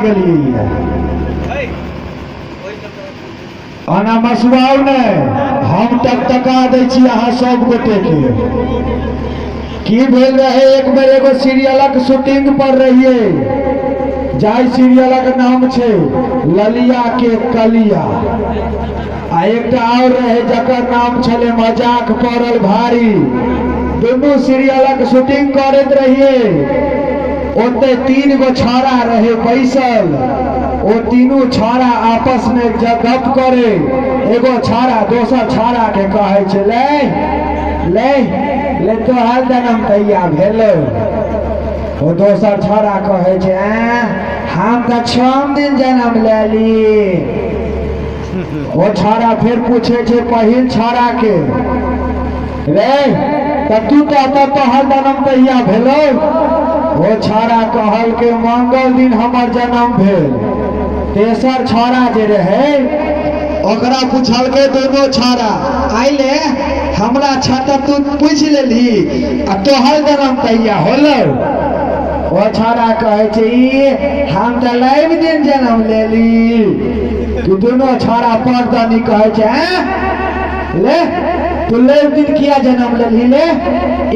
गेलियै। ओना मसुआउ नहि, हम टकटका दै छी अहाँ सब गोटे के। की भेल रहे, एक बेर एगो सीरियलक शूटिंग पर रहिए, जाहि सीरियलक नाम छै ललिया के कलिया, आ एकटा और रहे जकर नाम छलै मजाक पड़ल भारी। दुनू सीरियलक शूटिंग करैत रहिए, ओते 3 गो छाड़ा रहे बैसल, ओ तीनू छाड़ा आपस में गप करे। एगो छाड़ा दोसर छाड़ा के कहै छै, ले ले ले तोहर जन्म तैया भेलो। ओ दोसर छाड़ा कहै छै, ऐं, हम तऽ 6 दिन जन्म लेली। ओ छाड़ा फेर पूछे छै पहिल छाड़ा के, रे तऽ तू कहता तोहर जन्म तैया भेलो? ओ छाड़ा कहल के मंगल दिन हमर जन्म भेल। तेसर छाड़ा जे रहे ओकरा पूछलकै दोनों छाड़ा, आइले हमरा छाता तू पूछ लेलही आ तोहर जन्म तैया होलो? ओ छाड़ा कहै छै, ई हम तऽ रवि दिन जन्म लेली। तू दोनों छाड़ा पर दनी कहै छै, ऐं ले तू रवि दिन किया जन्म लेलही? ले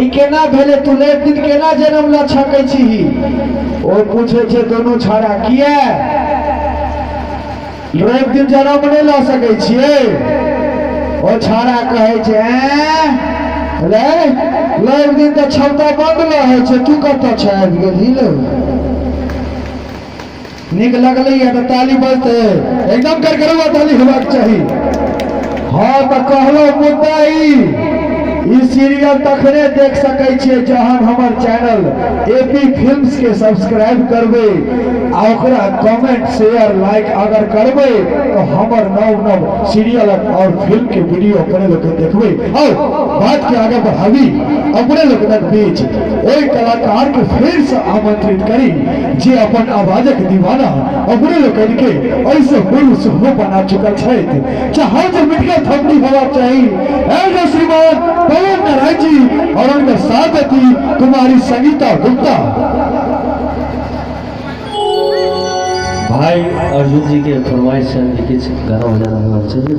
ई केना भेलै? तू रवि दिन केना जन्म लऽ सकै छीही? ओ पूछै छै दोनों छाड़ा, किया रवि दिन जन्म नहि लऽ सकै छियै? ओ छाड़ा कहै छै, ऐं रे रवि दिन तऽ छौता बन्द रहै छै, तू कतऽ छै आबि गेलही? ले नीक लगलैया तऽ ताली बजतै, एकदम करकरौआ ताली हेबाक चाही। हाँ तऽ कहलहुँ मुद्दा ई सीरियल तखने देख सकै छियै जहन हमर चैनल एपी फिल्म्स के सब्सक्राइब करबै आ ओकरा कमेंट शेयर लाइक अगर करबै तऽ हमर नव नव सीरियल और फिल्म के वीडियो अपने लोग के देखबै। और बात के आगे बढ़ाबी अपने लोगनक बीच ओहि कलाकार के फिर से आमंत्रित करी जे अपन आवाजक दीवाना अपने लोकनि के एहिसँ पूर्व सेहो बना चुकल छथि। चाहे जे मिटके थपड़ी होबाक चाही, एगो श्रीमान पवन नारायण जी और उनके साथ अथी कुमारी संगीता गुप्ता। भाई अर्जुन जी के फरमाइश है कि किछु गाना बजाना होना चाहिए।